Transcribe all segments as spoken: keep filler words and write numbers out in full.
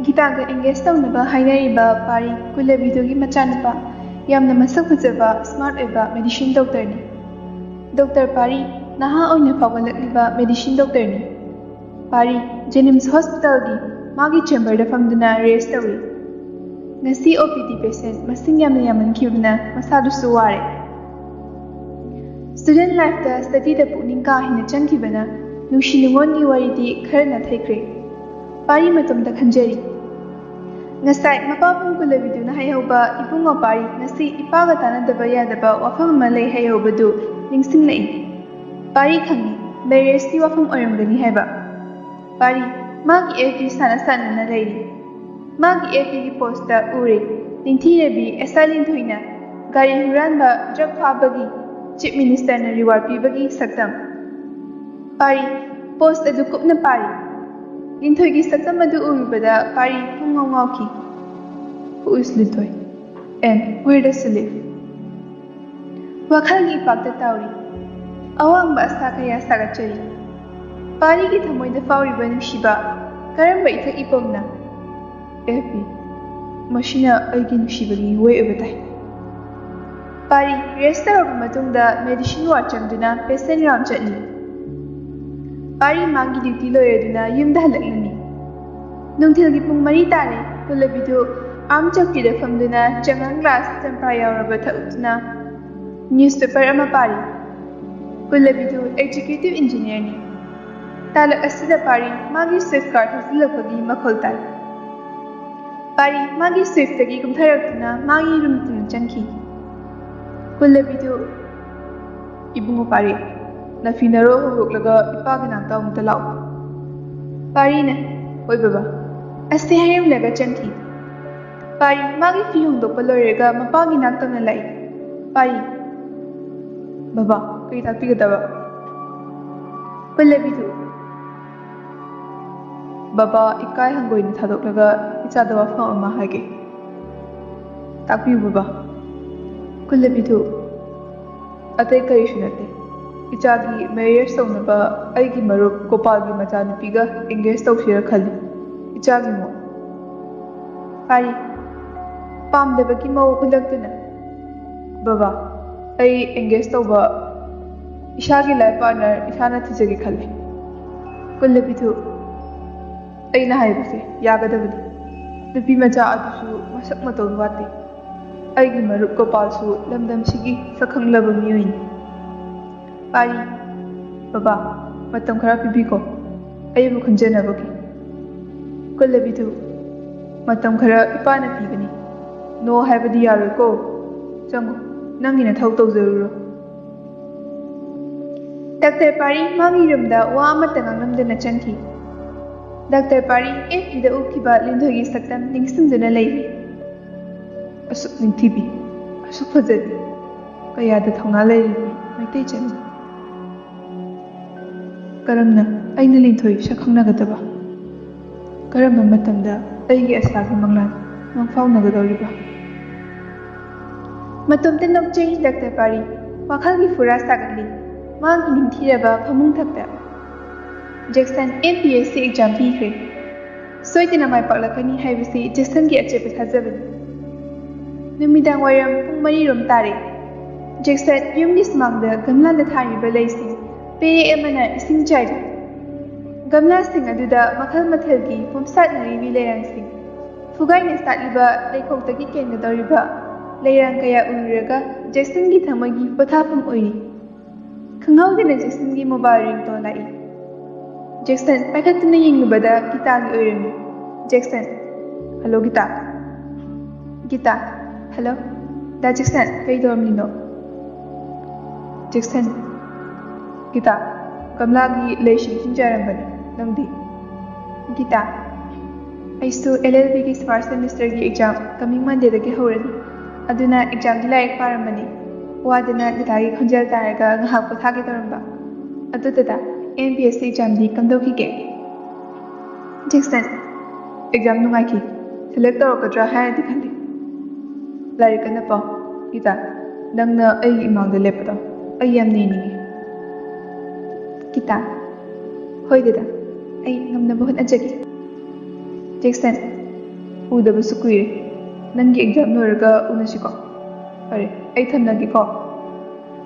ꯒꯤꯇꯥꯒ engage ꯇꯧꯅꯕ ꯍꯥꯏꯅꯔꯤꯕ ꯄꯥꯔꯤ, ꯀꯨꯂꯕꯤꯗꯨꯒꯤ ꯃꯆꯥꯅꯨꯄꯥ, ꯌꯥꯝꯅ ꯃꯁꯛ ꯐꯖꯕ, smart ꯑꯣꯏꯕ medicine doctorꯅꯤ꯫ Doctor ꯄꯥꯔꯤ ꯅꯍꯥ ꯑꯣꯏꯅ ꯐꯥꯎꯒꯠꯂꯛꯂꯤꯕ medicine doctorꯅꯤ꯫ ꯄꯥꯔꯤ JNIMS hospitalꯒꯤ ꯃꯥꯒꯤ chamberꯗ ꯐꯝꯗꯨꯅ rest ꯇꯧꯔꯤ꯫ ꯉꯁꯤ OPD patient ꯃꯁꯤꯡ ꯌꯥꯝꯅ ꯌꯥꯝꯃꯟꯈꯤꯕꯅ ꯃꯁꯥꯗꯨꯁꯨ ꯋꯥꯔꯦ꯫ Student lifeꯇ studyꯗ ꯄꯨꯛꯅꯤꯡ ꯀꯥ ꯍꯦꯟꯅ ꯆꯪꯈꯤꯕꯅ ꯅꯨꯡꯁꯤ ꯅꯨꯡꯉꯣꯟꯒꯤ ꯋꯥꯔꯤꯗꯤ ꯈꯔ ꯅꯥꯊꯩꯈ꯭ꯔꯦ꯫ ꯄꯥꯔꯤ ꯃꯇꯣꯝꯇ ꯈꯟꯖꯔꯤ꯫ ꯉꯁꯥꯏ ꯃꯄꯥꯕꯨꯡ ꯀꯨꯂꯕꯤꯗꯨꯅ ꯍꯥꯏꯍꯧꯕ "ꯏꯕꯨꯡꯉꯣ ꯄꯥꯔꯤ, ꯉꯁꯤ ꯏꯄꯥꯒ ꯇꯥꯟꯅꯗꯕ ꯌꯥꯗꯕ ꯋꯥꯐꯝ ꯑꯃ ꯂꯩ" ꯍꯥꯏꯍꯧꯕꯗꯨ ꯅꯤꯡꯁꯤꯡꯂꯛꯏ꯫ ꯄꯥꯔꯤ ꯈꯪꯏ, marriageꯀꯤ ꯋꯥꯐꯝ ꯑꯣꯏꯔꯝꯒꯅꯤ ꯍꯥꯏꯕ꯫ ꯄꯥꯔꯤ ꯃꯥꯒꯤ FB ꯁꯥꯟꯅ ꯁꯥꯟꯅꯅ ꯂꯩꯔꯤ꯫ ꯃꯥꯒꯤ FBꯒꯤ postꯇ ꯎꯔꯦ, ꯅꯤꯡꯊꯤꯔꯕꯤ SI ꯂꯤꯟꯊꯣꯏꯅ ꯒꯥꯔꯤ ꯍꯨꯔꯥꯟꯕ, drug ꯐꯥꯕꯒꯤ Chief Ministerꯅ reward ꯄꯤꯕꯒꯤ ꯁꯛꯇꯝ꯫ ꯄꯥꯔꯤ post ꯑꯗꯨ ꯀꯨꯞꯅ ꯄꯥꯔꯤ꯫ ꯂꯤꯟꯊꯣꯏꯒꯤ ꯁꯛꯇꯝ ꯑꯗꯨ ꯎꯔꯨꯕꯗ ꯄꯥꯔꯤ ꯄꯨꯡꯉꯥꯎ ꯉꯥꯎꯈꯤ꯫ Who is Linthoi? And where does she live? ꯋꯥꯈꯜꯒꯤ ꯏꯄꯥꯛꯇ ꯇꯥꯎꯔꯤ꯫ ꯑꯋꯥꯡꯕ ꯑꯁꯥ ꯀꯌꯥ ꯁꯥꯒꯠꯆꯔꯤ꯫ ꯄꯥꯔꯤꯒꯤ ꯊꯃꯣꯏꯗ ꯐꯥꯎꯔꯤꯕ ꯅꯨꯡꯁꯤꯕ ꯀꯔꯝꯕ ꯏꯊꯛ ꯏꯄꯣꯝꯅ? FB, ꯃꯁꯤꯅ ꯑꯩꯒꯤ ꯅꯨꯡꯁꯤꯕꯒꯤ ꯃꯤꯑꯣꯏ ꯑꯣꯏꯕ ꯇꯥꯏ꯫ ꯄꯥꯔꯤ rest ꯇꯧꯔꯕ ꯃꯇꯨꯡꯗ medicine ward ꯆꯪꯗꯨꯅ patient round ꯆꯠꯂꯤ꯫ ꯄꯥꯔꯤ ꯃꯥꯒꯤ duty ꯂꯣꯏꯔꯗꯨꯅ ꯌꯨꯝꯗ ꯍꯜꯂꯛꯂꯝꯃꯤ꯫ ꯅꯨꯡꯊꯤꯜꯒꯤ ꯄꯨꯡ ꯃꯔꯤ ꯇꯥꯔꯦ꯫ ꯀꯨꯂꯕꯤꯗꯨ ꯑꯥꯔꯝ ꯆꯧꯀꯤꯗ ꯐꯝꯗꯨꯅ ꯆꯉꯥꯡ glass ꯆꯝꯄ꯭ꯔꯥ ꯌꯥꯎꯔꯕ ꯊꯛꯇꯨꯅ newspaper ꯑꯃ ꯄꯥꯔꯤ꯫ ꯀꯨꯂꯕꯤꯗꯨ executive engineerꯅꯤ꯫ ꯇꯥꯂꯛ ꯑꯁꯤꯗ ꯄꯥꯔꯤ ꯃꯥꯒꯤ Swift car ꯊꯧꯖꯤꯜꯂꯛꯄꯒꯤ ꯃꯈꯣꯜ ꯇꯥꯏ꯫ ꯄꯥꯔꯤ ꯃꯥꯒꯤ Swiftꯇꯒꯤ ꯀꯨꯝꯊꯔꯛꯇꯨꯅ ꯃꯥꯒꯤ roomꯗ ꯆꯪꯈꯤ꯫ ꯀꯨꯂꯕꯤꯗꯨ, "ꯏꯕꯨꯡꯉꯣ ꯄꯥꯔꯤ, ꯅꯐꯤ ꯅꯔꯣꯜ ꯍꯧꯗꯣꯛꯂꯒ ꯏꯄꯥꯒꯤ ꯅꯥꯛꯇ ꯑꯃꯨꯛꯇ ꯂꯥꯛꯎ꯫" ꯄꯥꯔꯤꯅ, "ꯍꯣꯏ ꯕꯕꯥ" ꯑꯁꯤ ꯍꯥꯏꯔꯝꯂꯒ ꯆꯪꯈꯤ꯫ ꯄꯥꯔꯤ ꯃꯥꯒꯤ ꯐꯤ ꯍꯣꯡꯗꯣꯛꯄ ꯂꯣꯏꯔꯒ ꯃꯄꯥꯒꯤ ꯅꯥꯛꯇ ꯂꯥꯛꯏ꯫ ꯄꯥꯔꯤ, "ꯕꯕꯥ, ꯀꯔꯤ ꯇꯥꯛꯄꯤꯒꯗꯕ?" ꯀꯨꯂꯕꯤꯗꯨ, "ꯕꯕꯥ, ꯏꯀꯥꯏ ꯍꯪꯒꯣꯏꯅ ꯊꯥꯗꯣꯛꯂꯒ ꯏꯆꯥꯗ ꯋꯥꯐꯝ ꯑꯃ ꯍꯥꯏꯒꯦ꯫" ꯇꯥꯛꯄꯤꯌꯨ ꯕꯕꯥ꯫ ꯀꯨꯂꯕꯤꯊꯨ, ꯑꯇꯩ ꯀꯔꯤꯁꯨ ꯅꯠꯇꯦ꯫ ꯏꯆꯥꯒꯤ ꯃꯦꯔꯤꯌꯦꯖ ꯇꯧꯅꯕ ꯑꯩꯒꯤ ꯃꯔꯨꯞ ꯒꯣꯄꯥꯜꯒꯤ ꯃꯆꯥꯅꯨꯄꯤꯒ ꯑꯦꯡꯒꯦꯖ ꯇꯧꯁꯤꯔ ꯈꯜꯂꯤ꯫ ꯏꯆꯥꯒꯤ ꯃꯣꯠ꯫ ꯄꯥꯔꯤ, ꯄꯥꯝꯗꯕꯒꯤ ꯃꯧ ꯎꯠꯂꯛꯇꯨꯅ꯫ ꯕꯕꯥ, ꯑꯩ ꯑꯦꯡꯒꯦꯖ ꯇꯧꯕ ꯏꯁꯥꯒꯤ ꯂꯥꯏꯐ ꯄꯥꯔꯠꯅꯔ ꯏꯁꯥꯅ ꯊꯤꯖꯒꯦ ꯈꯜꯂꯤ꯫ ꯀꯨꯂꯕꯤꯊꯨ, ꯑꯩꯅ ꯍꯥꯏꯕꯁꯦ ꯌꯥꯒꯗꯕꯅꯤ꯫ ꯅꯨꯄꯤ ꯃꯆꯥ ꯑꯗꯨꯁꯨ ꯃꯁꯛ ꯃꯇꯧ ꯋꯥꯠꯇꯦ꯫ ꯑꯩꯒꯤ ꯃꯔꯨꯞ ꯒꯣꯄꯥꯜꯁꯨ ꯂꯝꯗꯝꯁꯤꯒꯤ ꯁꯛꯈꯪꯂꯕ ꯃꯤꯑꯣꯏꯅꯤ꯫ ꯄꯥꯔꯤ, ꯕꯕꯥ, ꯃꯇꯝ ꯈꯔ ꯄꯤꯕꯤꯈꯣ, ꯑꯩꯕꯨ ꯈꯟꯖꯅꯕꯒꯤ꯫ ꯀꯨꯂꯕꯤꯊꯨ, ꯃꯇꯝ ꯈꯔ ꯏꯄꯥꯅ ꯄꯤꯒꯅꯤ꯫ ꯅꯣ ꯍꯥꯏꯕꯗꯤ ꯌꯥꯔꯣꯏꯀꯣ꯫ ꯆꯪꯉꯣ, ꯅꯪꯒꯤ ꯅꯊꯧ ꯇꯧꯖꯔꯨꯔꯣ꯫ ꯗꯥꯛꯇꯔ ꯄꯥꯔꯤ ꯃꯥꯒꯤ ꯔꯨꯝꯗ ꯋꯥ ꯑꯃꯠꯇ ꯉꯥꯡꯂꯝꯗꯅ ꯆꯪꯈꯤ꯫ ꯗꯥꯛꯇꯔ ꯄꯥꯔꯤ ꯑꯦꯐ ꯕꯤꯗ ꯎꯈꯤꯕ ꯂꯤꯟꯊꯣꯏꯒꯤ ꯁꯛꯇꯝ ꯅꯤꯡꯁꯤꯡꯗꯨꯅ ꯂꯩꯔꯤ꯫ ꯑꯁꯨꯛ ꯅꯤꯡꯊꯤꯕꯤ, ꯑꯁꯨꯛ ꯐꯖꯕꯤ, ꯀꯌꯥꯗ ꯊꯧꯅꯥ ꯂꯩꯔꯤꯕꯤ ꯃꯩꯇꯩ ꯆꯅꯨ꯫ ꯀꯔꯝꯅ ꯑꯩꯅ ꯂꯤꯟꯊꯣꯏ ꯁꯛ ꯈꯪꯅꯒꯗꯕ? ꯀꯔꯝꯕ ꯃꯇꯝꯗ ꯑꯩꯒꯤ ꯑꯁꯥꯒꯤ ꯃꯪꯂꯥꯟ ꯃꯪꯐꯥꯎꯅꯒꯗꯧꯔꯤꯕ? ꯃꯇꯣꯝꯇ ꯅꯣꯛꯆꯩ ꯗꯥꯛꯇꯔ ꯄꯥꯔꯤ꯫ ꯋꯥꯈꯜꯒꯤ ꯐꯨꯔꯥ ꯁꯥꯒꯠꯂꯤ꯫ ꯃꯥꯒꯤ ꯅꯤꯡꯊꯤꯔꯕ ꯐꯃꯨꯡ ꯊꯛꯇ꯫ Jackson M P S C exam ꯄꯤꯈ꯭ꯔꯦ꯫ ꯁꯣꯏꯗꯅ ꯃꯥꯏ ꯄꯥꯛꯂꯛꯀꯅꯤ ꯍꯥꯏꯕꯁꯤ ꯖꯦꯛꯁꯟꯒꯤ ꯑꯆꯦꯠꯄ ꯊꯥꯖꯕꯅꯤ꯫ ꯅꯨꯃꯤꯗꯥꯡ ꯋꯥꯏꯔꯝ ꯄꯨꯡ ꯃꯔꯤ ꯔꯣꯝ ꯇꯥꯔꯦ꯫ ꯖꯦꯛꯁꯟ ꯌꯨꯝꯒꯤ ꯁꯨꯃꯥꯡꯗ ꯒꯝꯂꯥꯗ ꯊꯥꯔꯤꯕ ꯂꯩꯁꯤꯡ ꯄꯦꯔꯦ ꯑꯃꯅ ꯏꯁꯤꯡ ꯆꯥꯏꯔꯤ꯫ ꯒꯝꯂꯥꯁꯤꯡ ꯑꯗꯨꯗ ꯃꯈꯜ ꯃꯊꯦꯜꯒꯤ ꯄꯣꯝꯁꯥꯠꯅꯔꯤꯕꯤ ꯂꯩꯔꯥꯡꯁꯤꯡ, ꯐꯨꯒꯥꯏꯅ ꯁꯥꯠꯂꯤꯕ ꯂꯩꯈꯣꯛꯇꯒꯤ ꯀꯦꯟꯒꯗꯧꯔꯤꯕ ꯂꯩꯔꯥꯡ ꯀꯌꯥ ꯎꯔꯨꯔꯒ ꯖꯦꯛꯁꯟꯒꯤ ꯊꯃꯣꯏꯒꯤ ꯄꯣꯊꯥꯐꯝ ꯑꯣꯏꯔꯤ꯫ ꯈꯪꯍꯧꯗꯅ ꯖꯦꯛꯁꯟꯒꯤ ꯃꯣꯕꯥꯏꯜ ꯔꯤꯡꯇꯣꯟ ꯂꯥꯛꯏ꯫ ꯖꯦꯛꯁꯟ ꯄꯥꯏꯈꯠꯇꯨꯅ ꯌꯦꯡꯂꯨꯕꯗ ꯒꯤꯇꯥꯒꯤ ꯑꯣꯏꯔꯝꯃꯤ꯫ Jackson, "hello Gita." Gita, "hello. ꯗꯥ ꯖꯦꯛꯁꯟ, ꯀꯩ ꯇꯧꯔꯝꯃꯤꯅꯣ?" ꯖꯦꯛꯁꯟ, "ꯒꯤꯇꯥ, ꯒꯝꯂꯥꯒꯤ ꯂꯩꯁꯤꯡ ꯏꯁꯤꯡ ꯆꯥꯏꯔꯝꯕꯅꯤ꯫ ꯅꯪꯗꯤ?" ꯒꯤꯇꯥ, "ꯑꯩꯁꯨ ꯑꯦꯜ ꯑꯦꯜ ꯕꯤꯒꯤ ꯐꯥꯔꯁ ꯁꯦꯃꯤꯁꯇꯔꯒꯤ ꯑꯦꯛꯖꯥꯝ ꯀꯃꯤꯡ ꯃꯟꯗꯦꯗꯒꯤ ꯍꯧꯔꯅꯤ꯫ ꯑꯗꯨꯅ ꯑꯦꯛꯖꯥꯝꯒꯤ ꯂꯥꯏꯔꯤꯛ ꯄꯥꯔꯝꯕꯅꯤ꯫ ꯋꯥꯗꯅ ꯒꯤꯇꯥꯒꯤ ꯈꯣꯟꯖꯦꯜ ꯇꯥꯔꯒ ꯉꯥꯏꯍꯥꯛ ꯄꯣꯊꯥꯒꯦ ꯇꯧꯔꯝꯕ꯫ ꯑꯗꯨ ꯗꯗꯥ, ꯑꯦꯝ ꯄꯤ ꯑꯦꯁ ꯁꯤ ꯑꯦꯛꯖꯥꯝꯗꯤ ꯀꯝꯗꯧꯈꯤꯒꯦ?" ꯖꯦꯛꯁꯟ, "ꯑꯦꯛꯖꯥꯝ ꯅꯨꯡꯉꯥꯏꯈꯤ꯫ ꯁꯦꯂꯦꯛ ꯇꯧꯔꯛꯀꯗ꯭ꯔꯥ ꯍꯥꯏꯅꯗꯤ ꯈꯜꯂꯤ꯫" ꯂꯥꯏꯔꯤꯛ ꯀꯟꯅ ꯄꯥꯎ꯫ ꯒꯤꯇꯥ, ꯅꯪꯅ ꯑꯩꯒꯤ ꯏꯃꯥꯡꯗ ꯂꯦꯞꯄꯗꯣ ꯑꯩ ꯌꯥꯝ ꯅꯤꯅꯤꯡꯉꯤ꯫ ꯒꯤꯇꯥ, ꯍꯣꯏ ꯗꯗꯥ, ꯑꯩ ꯉꯝꯅꯕ ꯍꯣꯠꯅꯖꯒꯦ꯫ ꯖꯦꯛꯁꯟ, ꯎꯗꯕꯁꯨ ꯀꯨꯏꯔꯦ꯫ ꯅꯪꯒꯤ ꯑꯦꯛꯖꯥꯝ ꯂꯣꯏꯔꯒ ꯎꯅꯁꯤꯀꯣ꯫ ꯐꯔꯦ, ꯑꯩ ꯊꯝꯂꯒꯦꯀꯣ꯫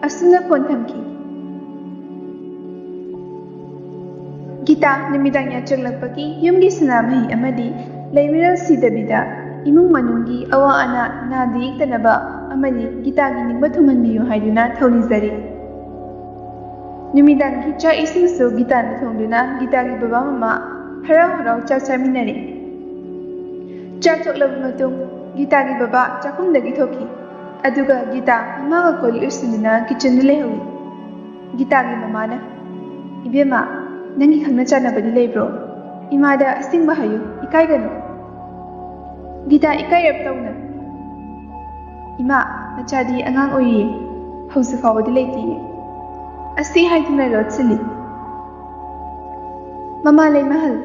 ꯑꯁꯨꯝꯅ ꯐꯣꯟ ꯊꯝꯈꯤ꯫ ꯒꯤꯇꯥ ꯅꯨꯃꯤꯗꯥꯡ ꯌꯥꯆꯪꯂꯛꯄꯒꯤ ꯌꯨꯝꯒꯤ ꯁꯅꯥꯃꯍꯤ ꯑꯃꯗꯤ ꯂꯩꯃꯤꯔꯦꯜ ꯁꯤꯗꯕꯤꯗ ꯏꯃꯨꯡ ꯃꯅꯨꯡꯒꯤ ꯑꯋꯥ ꯑꯅꯥ, ꯅꯥꯗ ꯌꯦꯛꯇꯅꯕ ꯑꯃꯗꯤ ꯒꯤꯇꯥꯒꯤ ꯅꯤꯡꯕ ꯊꯨꯡꯍꯟꯕꯤꯌꯨ ꯍꯥꯏꯗꯨꯅ ꯊꯧꯅꯤꯖꯔꯤ꯫ ꯅꯨꯃꯤꯗꯥꯡꯒꯤ ꯆꯥꯛ ꯏꯁꯤꯡꯁꯨ ꯒꯤꯇꯥꯅ ꯊꯣꯡꯗꯨꯅ ꯒꯤꯇꯥꯒꯤ ꯕꯕꯥ ꯃꯃꯥ ꯍꯔꯥꯎ ꯍꯔꯥꯎ ꯆꯥꯛ ꯆꯥꯃꯤꯟꯅꯔꯦ꯫ ꯆꯥꯛ ꯇꯣꯛꯂꯕ ꯃꯇꯨꯡ ꯒꯤꯇꯥꯒꯤ ꯕꯕꯥ ꯆꯥꯛꯈꯨꯝꯗꯒꯤ ꯊꯣꯛꯈꯤ꯫ ꯑꯗꯨꯒ ꯒꯤꯇꯥ ꯃꯃꯥꯒ ꯀꯣꯜ ꯂꯤꯛ ꯂꯣꯏꯁꯤꯟꯗꯨꯅ ꯀꯤꯆꯟꯗ ꯂꯩꯍꯧꯏ꯫ ꯒꯤꯇꯥꯒꯤ ꯃꯃꯥꯅ, "ꯏꯕꯦꯝꯃ, ꯅꯪꯒꯤ ꯈꯪꯅ ꯆꯥꯟꯅꯕꯗꯤ ꯂꯩꯕ꯭ꯔꯣ? ꯏꯃꯥꯗ ꯑꯁꯦꯡꯕ ꯍꯥꯏꯌꯨ, ꯏꯀꯥꯏꯒꯅꯨ꯫" ꯒꯤꯇꯥ ꯏꯀꯥꯏꯔꯞ ꯇꯧꯅ, "ꯏꯃꯥ, ꯅꯆꯥꯗꯤ ꯑꯉꯥꯡ ꯑꯣꯏꯔꯤꯌꯦ, ꯍꯧꯖꯤꯛ ꯐꯥꯎꯕꯗꯤ ꯂꯩꯇꯤꯌꯦ꯫" ꯑꯁꯤ ꯍꯥꯏꯗꯨꯅ ꯂꯣꯠꯁꯤꯜꯂꯤ꯫ ꯃꯃꯥ ꯂꯩꯃꯍꯜ,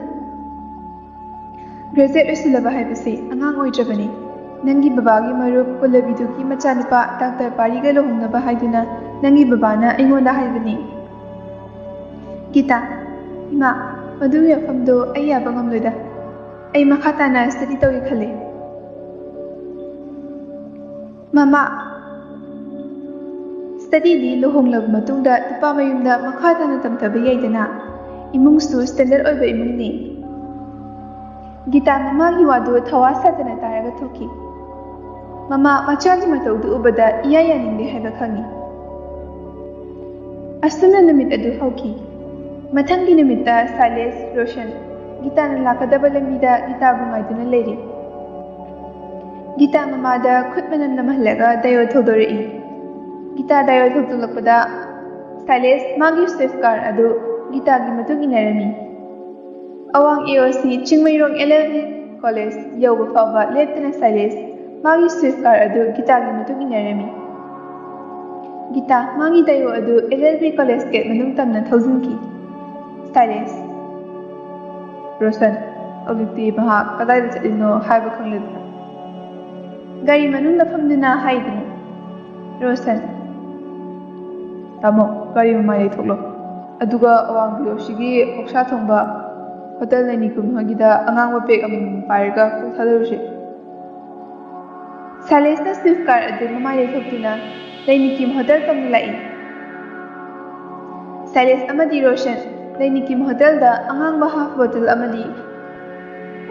ꯒ꯭ꯔꯦꯖꯨꯑꯦꯠ ꯂꯣꯏꯁꯤꯜꯂꯕ ꯍꯥꯏꯕꯁꯤ ꯑꯉꯥꯡ ꯑꯣꯏꯗ꯭ꯔꯕꯅꯤ꯫ ꯅꯪꯒꯤ ꯕꯕꯥꯒꯤ ꯃꯔꯨꯞ ꯄꯨꯜꯂꯕꯤꯗꯨꯒꯤ ꯃꯆꯥꯅꯨꯄꯥ ꯗꯥꯛꯇꯔ ꯄꯥꯔꯤꯒ ꯂꯨꯍꯣꯡꯅꯕ ꯍꯥꯏꯗꯨꯅ ꯅꯪꯒꯤ ꯕꯕꯥꯅ ꯑꯩꯉꯣꯟꯗ ꯍꯥꯏꯕꯅꯤ꯫ ꯒꯤꯇꯥ, ꯏꯃꯥ, ꯃꯗꯨꯒꯤ ꯋꯥꯐꯝꯗꯣ ꯑꯩ ꯌꯥꯕ ꯉꯝꯂꯣꯏꯗ꯫ ꯑꯩ ꯃꯈꯥ ꯇꯥꯅ ꯁ꯭ꯇꯗꯤ ꯇꯧꯒꯦ ꯈꯜꯂꯦ꯫ ꯃꯃꯥ, ꯁ꯭ꯇꯗꯤꯗꯤ ꯂꯨꯍꯣꯡꯂꯕ ꯃꯇꯨꯡꯗ ꯅꯨꯄꯥ ꯃꯌꯨꯝꯗ ꯃꯈꯥ ꯇꯥꯅ ꯇꯝꯊꯕ ꯌꯥꯏꯗꯅ꯫ ꯏꯃꯨꯡꯁꯨ ꯁ꯭ꯇꯦꯟꯗꯔꯗ ꯑꯣꯏꯕ ꯏꯃꯨꯡꯅꯤ꯫ ꯒꯤꯇꯥ ꯃꯃꯥꯒꯤ ꯋꯥꯗꯨ ꯊꯋꯥ ꯁꯥꯗꯅ ꯇꯥꯔꯒ ꯊꯣꯛꯈꯤ꯫ ꯃꯃꯥ ꯃꯆꯥꯒꯤ ꯃꯇꯧꯗꯨ ꯎꯕꯗ ꯏꯌꯥ ꯌꯥꯅꯤꯡꯗꯦ ꯍꯥꯏꯕ ꯈꯪꯏ꯫ ꯑꯁꯨꯝꯅ ꯅꯨꯃꯤꯠ ꯑꯗꯨ ꯍꯧꯈꯤ꯫ ꯃꯊꯪꯒꯤ ꯅꯨꯃꯤꯠꯇ ꯁꯥꯏꯂꯦꯁ, ꯔꯣꯁꯟ, ꯒꯤꯇꯥꯅ ꯂꯥꯛꯀꯗꯕ ꯂꯝꯕꯤꯗ ꯒꯤꯇꯥꯕꯨ ꯉꯥꯏꯗꯨꯅ ꯂꯩꯔꯤ꯫ ꯒꯤꯇꯥ ꯃꯃꯥꯗ ꯈꯨꯠ ꯃꯅꯝ ꯅꯝꯍꯜꯂꯒ ꯗꯥꯏꯑꯣ ꯊꯧꯗꯣꯔꯛꯏ꯫ ꯒꯤꯇꯥ ꯗꯥꯏꯑꯣ ꯊꯧꯗꯣꯛꯂꯛꯄꯗ ꯁꯥꯏꯂꯦꯁ ꯃꯥꯒꯤ ꯁ꯭ꯋꯤꯐ ꯀꯥꯔ ꯑꯗꯨ ꯒꯤꯇꯥꯒꯤ ꯃꯇꯨꯡ ꯏꯟꯅꯔꯝꯃꯤ꯫ ꯑꯋꯥꯡ ꯑꯦ ꯑꯣ ꯁꯤ Chingmeirong L L B college ꯌꯧꯕ ꯐꯥꯎꯕ ꯂꯦꯞꯇꯅ ꯁꯥꯏꯂꯦꯁ ꯃꯥꯒꯤ ꯁ꯭ꯋꯤꯐ ꯀꯥꯔ ꯑꯗꯨ ꯒꯤꯇꯥꯒꯤ ꯃꯇꯨꯡ ꯏꯟꯅꯔꯝꯃꯤ꯫ ꯒꯤꯇꯥ ꯃꯥꯒꯤ ꯗꯥꯏꯑꯣ ꯑꯗꯨ L L B college gate ꯃꯅꯨꯡ ꯇꯝꯅ ꯊꯧꯖꯤꯟꯈꯤ꯫ ꯁꯥꯏꯂꯦꯁ, ꯔꯣꯁꯟ, ꯍꯧꯖꯤꯛꯇꯤ ꯃꯍꯥꯛ ꯀꯗꯥꯏꯗ ꯆꯠꯂꯤꯅꯣ ꯍꯥꯏꯕ ꯈꯪꯂꯦꯗꯅ꯫ ꯒꯥꯔꯤ ꯃꯅꯨꯡꯗ ꯐꯝꯗꯨꯅ ꯍꯥꯏꯗꯨꯅ, "ꯔꯣꯁꯟ, ꯇꯥꯃꯣ, ꯒꯥꯔꯤ ꯃꯃꯥꯏ ꯂꯩꯊꯣꯛꯂꯣ꯫ ꯑꯗꯨꯒ ꯑꯋꯥꯡ ꯕꯤꯌꯣꯁꯤꯒꯤ ꯑꯣꯛꯁꯥ ꯊꯣꯡꯕ ꯍꯣꯇꯦꯜ ꯂꯩꯅꯤꯀꯨꯝ ꯍꯣꯏꯒꯤꯗ ꯑꯉꯥꯡꯕ ꯕꯦꯒ ꯑꯃꯃꯝ ꯄꯥꯏꯔꯒ ꯀꯣꯛ ꯊꯥꯗꯔꯨꯁꯤ꯫" ꯁꯥꯏꯂꯦꯁꯅ ꯁ꯭ꯋꯤꯐ ꯀꯥꯔ ꯑꯗꯨ ꯃꯃꯥꯏ ꯂꯩꯊꯣꯛꯇꯨꯅ ꯂꯩꯅꯤꯀꯤꯝ ꯍꯣꯇꯦꯜ ꯇꯝꯅ ꯂꯥꯛꯏ꯫ ꯁꯥꯏꯂꯦꯁ ꯑꯃꯗꯤ ꯔꯣꯁꯟ ꯂꯩꯅꯤꯀꯤꯝ ꯍꯣꯇꯦꯜꯗ ꯑꯉꯥꯡꯕ ꯍꯥꯐ ꯕꯣꯇꯜ ꯑꯃꯗꯤ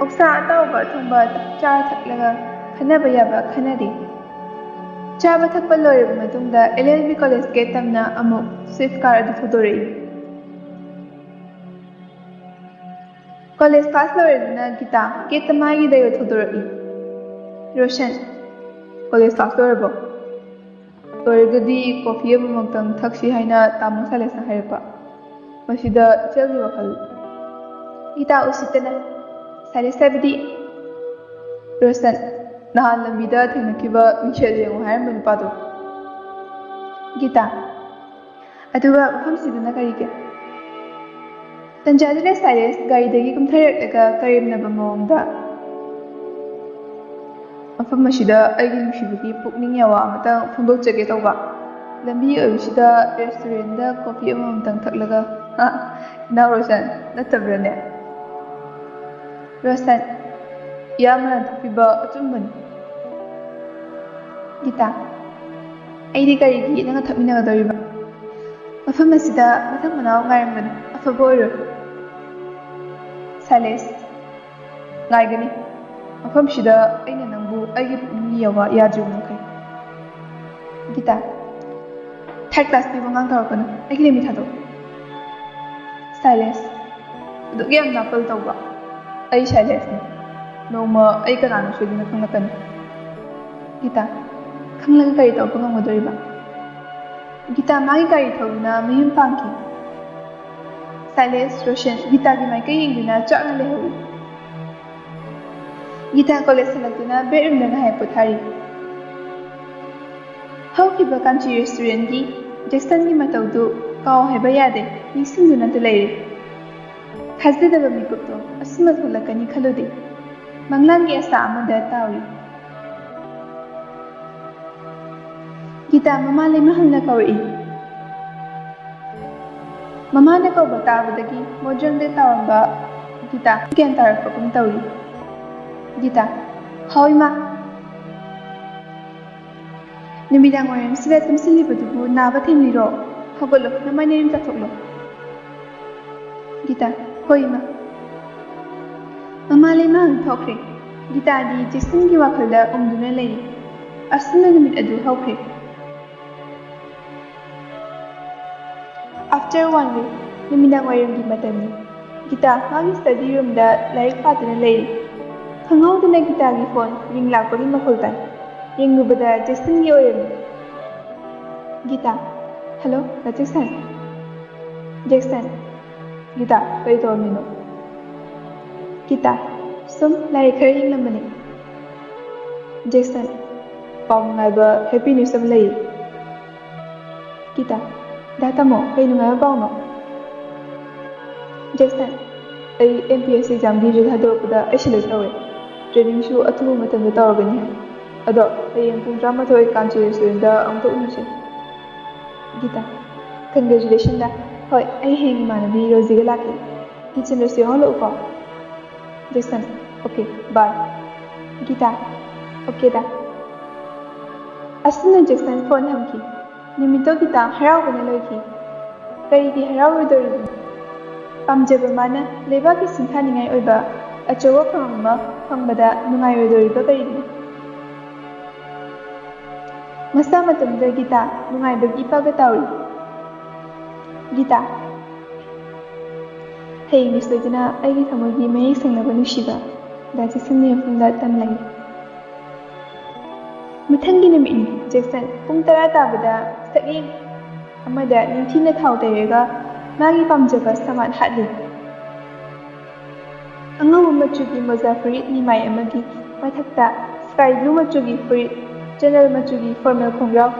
ꯑꯣꯛꯁꯥ ꯑꯇꯥꯎꯕ ꯑꯊꯨꯝꯕ ꯆꯥ ꯊꯛꯂꯒ ꯈꯟꯅꯕ ꯌꯥꯕ ꯈꯟꯅꯔꯤ꯫ ꯆꯥꯕ ꯊꯛꯄ ꯂꯣꯏꯔꯕ ꯃꯇꯨꯡꯗ L L B college gate ꯇꯝꯅ ꯑꯃꯨꯛ ꯁ꯭ꯋꯤꯐ ꯀꯥꯔ ꯑꯗꯨ ꯊꯧꯗꯣꯔꯛꯏ꯫ ꯀꯣꯂꯦꯖ ꯀ꯭ꯂꯥꯁ ꯂꯣꯏꯔꯗꯨꯅ ꯒꯤꯇꯥ ꯒꯦꯠꯇ ꯃꯥꯒꯤ ꯗꯥꯏꯑꯣ ꯊꯧꯗꯣꯔꯛꯏ꯫ "ꯔꯣꯁꯟ, ꯀꯣꯂꯦꯖ ꯀ꯭ꯂꯥꯁ ꯂꯣꯏꯔꯕꯣ? ꯂꯣꯏꯔꯒꯗꯤ ꯀꯣꯐꯤ ꯑꯃꯃꯝꯇꯪ ꯊꯛꯁꯤ ꯍꯥꯏꯅ ꯇꯥꯃꯣ ꯁꯥꯏꯂꯦꯁꯅ ꯍꯥꯏꯔꯛꯄ꯫" ꯃꯁꯤꯗ ꯏꯆꯦꯜꯒꯤ ꯋꯥꯈꯜ꯫ ꯒꯤꯇꯥ ꯎꯁꯤꯠꯇꯅ, "ꯁꯥꯏꯂꯦꯁ ꯍꯥꯏꯕꯗꯤ?" "ꯔꯣꯁꯟ, ꯅꯍꯥꯟ ꯂꯝꯕꯤꯗ ꯊꯦꯡꯅꯈꯤꯕ ꯃꯤꯡꯁꯦꯜ ꯌꯦꯡꯉꯨ ꯍꯥꯏꯔꯝꯕ ꯅꯨꯄꯥꯗꯣ꯫" ꯒꯤꯇꯥ, "ꯑꯗꯨꯒ ꯃꯐꯝꯁꯤꯗꯅ ꯀꯔꯤꯒꯤ?" ꯇꯟꯖꯥꯗꯨꯗ ꯁꯥꯏꯂꯦꯁ ꯒꯥꯔꯤꯗꯒꯤ ꯀꯨꯝꯊꯔꯛꯂꯒ ꯀꯔꯦꯝꯅꯕ ꯃꯑꯣꯡꯗ, "ꯃꯐꯝ ꯑꯁꯤꯗ ꯑꯩꯒꯤ ꯅꯨꯡꯁꯤꯕꯒꯤ ꯄꯨꯛꯅꯤꯡ ꯌꯥꯋꯥ ꯑꯃꯇꯪ ꯐꯣꯡꯗꯣꯛꯆꯒꯦ ꯇꯧꯕ꯫ ꯂꯝꯕꯤ ꯑꯣꯏꯕꯁꯤꯗ ꯔꯦꯁꯇꯨꯔꯦꯟꯗ ꯀꯣꯐꯤ ꯑꯃꯃꯝꯇꯪ ꯊꯛꯂꯒ", ꯍꯥ? "ꯏꯅꯥꯎ ꯔꯣꯁꯟ, ꯅꯠꯇꯕ꯭ꯔꯅꯦ?" ꯔꯣꯁꯟ, "ꯏꯌꯥꯝꯕꯅ ꯇꯥꯛꯄꯤꯕ ꯑꯆꯨꯝꯕꯅꯤ꯫" ꯒꯤꯇꯥ, "ꯑꯩꯗꯤ ꯀꯔꯤꯒꯤ ꯅꯪꯒ ꯊꯛꯃꯤꯟꯅꯒꯗꯧꯔꯤꯕ? ꯃꯐꯝ ꯑꯁꯤꯗ ꯃꯊꯪ ꯃꯅꯥꯎ ꯉꯥꯏꯔꯝꯒꯅꯨ, ꯑꯐꯕ ꯑꯣꯏꯔꯣ꯫" ꯁꯥꯏꯂꯦꯁ, "ꯉꯥꯏꯒꯅꯤ꯫ ꯃꯐꯝꯁꯤꯗ ꯑꯩꯅ ꯅꯪꯕꯨ ꯑꯩꯒꯤ ꯄꯨꯛꯅꯤꯡꯒꯤ ꯌꯧꯕ ꯌꯥꯗ꯭ꯔꯤꯕ ꯃꯈꯩ꯫" ꯒꯤꯇꯥ, "ꯊꯥꯔꯠ ꯀ꯭ꯂꯥꯁꯀꯤ ꯋꯥꯉꯥꯡ ꯇꯧꯔꯛꯀꯅꯨ, ꯑꯩꯒꯤ ꯂꯩꯃꯤ ꯊꯥꯗꯣꯛ꯫" ꯁꯥꯏꯂꯦꯁ, "ꯑꯗꯨꯛ ꯌꯥꯝ ꯅꯥꯄꯜ ꯇꯧꯕ? ꯑꯩ ꯁꯥꯏꯂꯦꯁꯅꯤ꯫ ꯅꯣꯡꯃ ꯑꯩ ꯀꯅꯥꯅꯣ ꯁꯣꯏꯗꯅ ꯈꯪꯂꯛꯀꯅꯤ꯫" ꯒꯤꯇꯥ, "ꯈꯪꯂꯒ ꯀꯔꯤ ꯇꯧꯕ ꯉꯝꯒꯗꯧꯔꯤꯕ?" ꯒꯤꯇꯥ ꯃꯥꯒꯤ ꯒꯥꯔꯤ ꯊꯧꯗꯨꯅ ꯃꯌꯨꯝ ꯄꯥꯡꯈꯤ꯫ ꯁꯥꯏꯂꯦꯁ, ꯔꯣꯁꯟ ꯒꯤꯇꯥꯒꯤ ꯃꯥꯏꯀꯩ ꯌꯦꯡꯗꯨꯅ ꯆꯥꯛꯅ ꯂꯩꯍꯧꯏ꯫ ꯒꯤꯇꯥ ꯀꯣꯂꯦꯖ ꯍꯜꯂꯛꯇꯨꯅ ꯕꯦꯗꯔꯨꯝꯗ ꯉꯥꯏꯍꯥꯛ ꯄꯣꯊꯥꯔꯤ꯫ ꯍꯧꯈꯤꯕ ꯀꯥꯟꯆꯤ ꯔꯦꯁꯇꯨꯔꯦꯟꯒꯤ ꯖꯦꯛꯁꯟꯒꯤ ꯃꯇꯧꯗꯨ ꯀꯥꯎ ꯍꯥꯏꯕ ꯌꯥꯗꯦ, ꯅꯤꯡꯁꯤꯡꯗꯨꯅꯇ ꯂꯩꯔꯤ꯫ ꯊꯥꯖꯗꯕ ꯃꯤꯀꯨꯞꯇꯣ ꯑꯁꯨꯝꯅ ꯊꯣꯛꯂꯛꯀꯅꯤ ꯈꯜꯂꯨꯗꯦ꯫ ꯃꯪꯂꯥꯟꯒꯤ ꯑꯁꯥ ꯑꯃꯗ ꯇꯥꯎꯔꯤ꯫ ꯒꯤꯇꯥ ꯃꯃꯥ ꯂꯩꯃꯍꯜꯅ ꯀꯧꯔꯛꯏ꯫ ꯃꯃꯥꯅ ꯀꯧꯕ ꯇꯥꯕꯗꯒꯤ ꯃꯣꯗ꯭ꯔꯪꯗ ꯇꯥꯎꯔꯝꯕ ꯒꯤꯇꯥ ꯒ꯭ꯌꯥꯟ ꯇꯥꯔꯛꯄꯒꯨꯝ ꯇꯧꯏ꯫ ꯒꯤꯇꯥ, ꯍꯥꯎ ꯏꯃꯥ꯫ ꯅꯨꯃꯤꯗꯥꯡ ꯋꯥꯏꯔꯝꯁꯤꯗ ꯇꯨꯝꯁꯤꯜꯂꯤꯕꯗꯨꯕꯨ ꯅꯥꯕ ꯊꯦꯝꯂꯤꯔꯣ? ꯍꯧꯒꯠꯂꯣ, ꯅꯃꯥꯏ ꯅꯃꯤꯠ ꯇꯥꯊꯣꯛꯂꯣ꯫ ꯒꯤꯇꯥ, ꯍꯣꯏ ꯏꯃꯥ꯫ ꯃꯃꯥ ꯂꯩꯃꯍꯜ ꯊꯣꯛꯈ꯭ꯔꯦ꯫ ꯒꯤꯇꯥꯗꯤ ꯖꯦꯛꯁꯟꯒꯤ ꯋꯥꯈꯜꯗ ꯎꯪꯗꯨꯅ ꯂꯩꯔꯤ꯫ ꯑꯁꯨꯝꯅ ꯅꯨꯃꯤꯠ ꯑꯗꯨ ꯍꯧꯈ꯭ꯔꯦ꯫ After one week, ꯅꯨꯃꯤꯗꯥꯡ ꯋꯥꯏꯔꯝꯒꯤ ꯃꯇꯝꯅꯤ꯫ ꯒꯤꯇꯥ ꯃꯥꯒꯤ study roomꯗ ꯂꯥꯏꯔꯤꯛ ꯄꯥꯗꯨꯅ ꯂꯩꯔꯤ꯫ ꯈꯪꯍꯧꯗꯅ ꯒꯤꯇꯥꯒꯤ phone ring ꯂꯥꯛꯄꯒꯤ ꯃꯈꯣꯜ ꯇꯥꯏ꯫ ꯌꯦꯡꯂꯨꯕꯗ ꯖꯦꯛꯁꯟꯒꯤ ꯑꯣꯏꯔꯝꯃꯤ꯫ ꯒꯤꯇꯥ, "Hello, ꯗꯥ ꯖꯦꯛꯁꯟ?" ꯖꯦꯛꯁꯟ, "ꯒꯤꯇꯥ, ꯀꯔꯤ ꯇꯧꯔꯝꯃꯤꯅꯣ?" ꯒꯤꯇꯥ, "ꯁꯨꯝ ꯂꯥꯏꯔꯤꯛ ꯈꯔ ꯌꯦꯡꯂꯝꯕꯅꯤ꯫" ꯖꯦꯛꯁꯟ, "ꯄꯥꯎ ꯅꯨꯡꯉꯥꯏꯕ, happy news ꯑꯃ ꯂꯩ꯫" ꯒꯤꯇꯥ, "ꯗꯥ ꯇꯥꯃꯣ, ꯀꯩ ꯅꯨꯡꯉꯥꯏꯕ ꯄꯥꯎꯅꯣ?" ꯖꯦꯛꯁꯟ, "ꯑꯩ M P S C examꯒꯤ result ꯊꯥꯗꯣꯔꯛꯄꯗ ꯑꯩ select ꯇꯧꯔꯦ꯫ Trainingꯁꯨ ꯑꯊꯨꯕ ꯃꯇꯝꯗ ꯇꯧꯔꯒꯅꯤ ꯍꯥꯏ꯫ ꯑꯗꯣ ꯍꯌꯦꯡ ꯄꯨꯡ ꯇꯔꯥꯃꯥꯊꯣꯏ ꯀꯥꯟꯆꯤ restaurantꯗ ꯑꯃꯨꯛꯇ ꯎꯅꯁꯦ꯫" ꯒꯤꯇꯥ, "Congratulation ꯗꯥ꯫ ꯍꯣꯏ, ꯑꯩ ꯍꯌꯦꯡ ꯏꯃꯥꯟꯅꯕꯤ ꯔꯣꯖꯤꯒ ꯂꯥꯛꯀꯦ꯫ ꯀꯤꯆꯟꯗꯁꯨ ꯌꯥꯎꯍꯜꯂꯛꯎꯀꯣ꯫" Jackson, "Okay, bye꯫" Gita, "Okay ꯗꯥ꯫" ꯑꯁꯨꯝꯅ ꯖꯦꯛꯁꯟ phone ꯊꯝꯈꯤ꯫ ꯅꯨꯃꯤꯠꯇꯣ ꯒꯤꯇꯥ ꯍꯔꯥꯎꯕꯅ ꯂꯣꯏꯈꯤ꯫ ꯀꯔꯤꯒꯤ ꯍꯔꯥꯎꯔꯣꯏꯗꯧꯔꯤꯕꯅꯣ? ꯄꯥꯝꯖꯕ ꯃꯥꯅ ꯂꯩꯕꯥꯛꯀꯤ ꯁꯤꯡꯊꯥꯅꯤꯡꯉꯥꯏ ꯑꯣꯏꯕ ꯑꯆꯧꯕ ꯐꯝ ꯑꯃ ꯐꯪꯕꯗ ꯅꯨꯡꯉꯥꯏꯔꯣꯏꯗꯧꯔꯤꯕ ꯀꯔꯤꯒꯤꯅꯣ? ꯃꯁꯥ ꯃꯇꯣꯝꯇ ꯒꯤꯇꯥ ꯅꯨꯡꯉꯥꯏꯕꯒꯤ ꯏꯄꯥꯒ ꯇꯥꯎꯔꯤ꯫ ꯒꯤꯇꯥ, "ꯍꯌꯦꯡꯗꯤ ꯁꯣꯏꯗꯅ ꯑꯩꯒꯤ ꯊꯃꯣꯏꯒꯤ ꯃꯌꯦꯛ ꯁꯦꯡꯂꯕ ꯅꯨꯡꯁꯤꯕ ꯗꯥ ꯖꯦꯛꯁꯟꯒꯤ ꯃꯐꯝꯗ ꯇꯝꯂꯒꯦ꯫" ꯃꯊꯪꯒꯤ ꯅꯨꯃꯤꯠꯅꯤ꯫ ꯖꯦꯛꯁꯟ ꯄꯨꯡ ꯇꯔꯥ ꯇꯥꯕꯗ ꯁꯛꯌꯦꯡ ꯑꯃꯗ ꯅꯤꯡꯊꯤꯅ ꯊꯥꯎ ꯇꯩꯔꯒ ꯃꯥꯒꯤ ꯄꯥꯝꯖꯕ ꯁꯃꯥꯠ ꯍꯥꯠꯂꯤ꯫ ꯑꯉꯧꯕ ꯃꯆꯨꯒꯤ ꯃꯣꯖꯥ ꯐꯨꯔꯤꯠ ꯅꯤꯃꯥꯏ ꯑꯃꯒꯤ ꯃꯊꯛꯇ sky blue ꯃꯆꯨꯒꯤ ꯐꯨꯔꯤꯠ, ꯆꯅꯜ ꯃꯆꯨꯒꯤ formal ꯈꯣꯡꯒ꯭ꯔꯥꯎ,